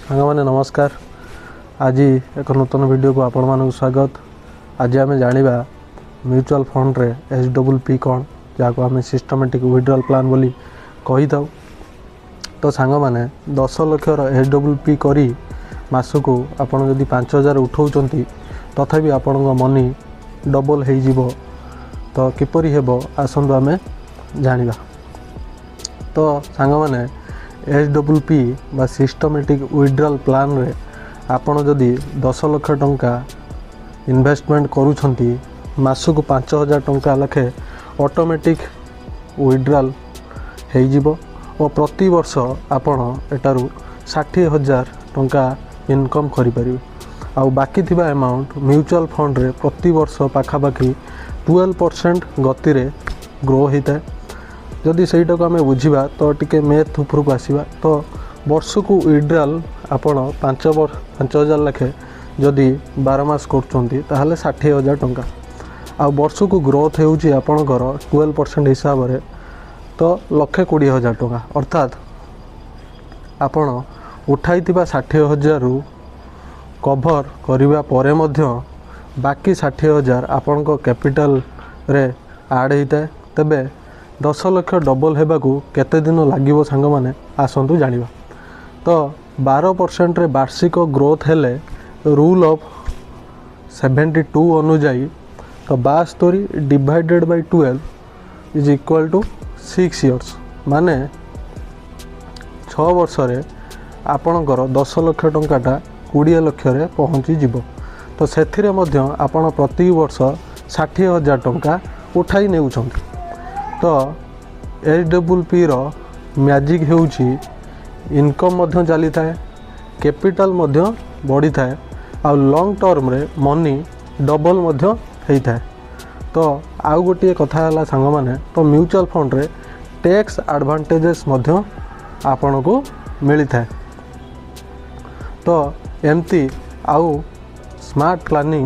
ସାଙ୍ଗମାନେ, ନମସ୍କାର। ଆଜି ଏକ ନୂତନ ଭିଡ଼ିଓକୁ ଆପଣମାନଙ୍କୁ ସ୍ୱାଗତ। ଆଜି ଆମେ ଜାଣିବା ମ୍ୟୁଚୁଆଲ୍ ଫଣ୍ଡରେ SWP କ'ଣ, ଯାହାକୁ ଆମେ ସିଷ୍ଟମେଟିକ୍ ୱିଡ୍ରଲ୍ ପ୍ଲାନ୍ ବୋଲି କହିଥାଉ। ତ ସାଙ୍ଗମାନେ, 10 ଲକ୍ଷର SWP କରି ମାସକୁ ଆପଣ ଯଦି 5000 ଉଠାଉଛନ୍ତି, ତଥାପି ଆପଣଙ୍କ ମନି ଡବଲ୍ ହେଇଯିବ। ତ କିପରି ହେବ, ଆସନ୍ତୁ ଆମେ ଜାଣିବା। ତ ସାଙ୍ଗମାନେ, SWP ବା ସିଷ୍ଟମେଟିକ୍ ୱିଡ୍ରଲ୍ ପ୍ଲାନ୍ରେ ଆପଣ ଯଦି 10 ଲକ୍ଷ ଟଙ୍କା ଇନଭେଷ୍ଟମେଣ୍ଟ କରୁଛନ୍ତି, ମାସକୁ 5000 ଟଙ୍କା ଲେଖେ ଅଟୋମେଟିକ୍ ୱିଡ୍ରଲ୍ ହେଇଯିବ ଓ ପ୍ରତିବର୍ଷ ଆପଣ ଏଠାରୁ 60,000 ଟଙ୍କା ଇନକମ୍ କରିପାରିବେ। ଆଉ ବାକି ଥିବା ଆମାଉଣ୍ଟ ମ୍ୟୁଚୁଆଲ୍ ଫଣ୍ଡରେ ପ୍ରତିବର୍ଷ ପାଖାପାଖି 12% ଗତିରେ ଗ୍ରୋ ହେଇଥାଏ। ଯଦି ସେଇଟାକୁ ଆମେ ବୁଝିବା, ତ ଟିକେ ମ୍ୟାଥ୍ ଉପରକୁ ଆସିବା। ତ ବର୍ଷକୁ ୱିଡ୍ରାଲ୍ ଆପଣ 5 ବର୍ଷ 5000 ଲେଖେ ଯଦି 12 ମାସ କରୁଛନ୍ତି, ତାହେଲେ 60,000 ଟଙ୍କା। ଆଉ ବର୍ଷକୁ ଗ୍ରୋଥ୍ ହେଉଛି ଆପଣଙ୍କର 12% ହିସାବରେ, ତ 1,20,000 ଟଙ୍କା। ଅର୍ଥାତ୍ ଆପଣ ଉଠାଇଥିବା 60,000ରୁ କଭର୍ କରିବା ପରେ ମଧ୍ୟ ବାକି 60,000 ଆପଣଙ୍କ କ୍ୟାପିଟାଲରେ ଆଡ଼୍ ହେଇଥାଏ। ତେବେ 10 ଲକ୍ଷ ଡବଲ୍ ହେବାକୁ କେତେ ଦିନ ଲାଗିବ, ସାଙ୍ଗମାନେ, ଆସନ୍ତୁ ଜାଣିବା। ତ 12%ରେ ବାର୍ଷିକ ଗ୍ରୋଥ୍ ହେଲେ, ରୁଲ୍ ଅଫ୍ 72 ଅନୁଯାୟୀ, ତ 72 divided by 12 is equal to 6 years। ମାନେ 6 ବର୍ଷରେ ଆପଣଙ୍କର 10 ଲକ୍ଷ ଟଙ୍କାଟା 20 ଲକ୍ଷରେ ପହଞ୍ଚିଯିବ। ତ ସେଥିରେ ମଧ୍ୟ ଆପଣ ପ୍ରତି ବର୍ଷ 60,000 ଟଙ୍କା ଉଠାଇ ନେଉଛନ୍ତି। ତ SWPର ମ୍ୟାଜିକ୍ ହେଉଛି ଇନକମ୍ ମଧ୍ୟ ଚାଲିଥାଏ, କ୍ୟାପିଟାଲ୍ ମଧ୍ୟ ବଢ଼ିଥାଏ ଆଉ ଲଙ୍ଗ୍ ଟର୍ମରେ ମନି ଡବଲ୍ ମଧ୍ୟ ହେଇଥାଏ। ତ ଆଉ ଗୋଟିଏ କଥା ହେଲା ସାଙ୍ଗମାନେ, ତ ମ୍ୟୁଚୁଆଲ୍ ଫଣ୍ଡରେ ଟ୍ୟାକ୍ସ ଆଡ଼ଭାଣ୍ଟେଜେସ୍ ମଧ୍ୟ ଆପଣଙ୍କୁ ମିଳିଥାଏ। ତ ଏମିତି ଆଉ ସ୍ମାର୍ଟ ପ୍ଲାନିଂ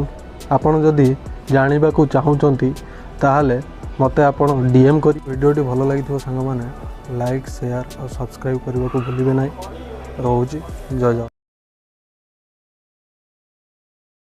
ଆପଣ ଯଦି ଜାଣିବାକୁ ଚାହୁଁଛନ୍ତି, ତାହେଲେ ମୋତେ ଆପଣ DM କରି। ଭିଡ଼ିଓଟି ଭଲ ଲାଗିଥିବ ସାଙ୍ଗମାନେ, ଲାଇକ୍, ସେୟାର ଆଉ ସବସ୍କ୍ରାଇବ୍ କରିବାକୁ ଭୁଲିବେ ନାହିଁ। ରହୁଛି, ଜୟ ଜଗନ୍ନାଥ।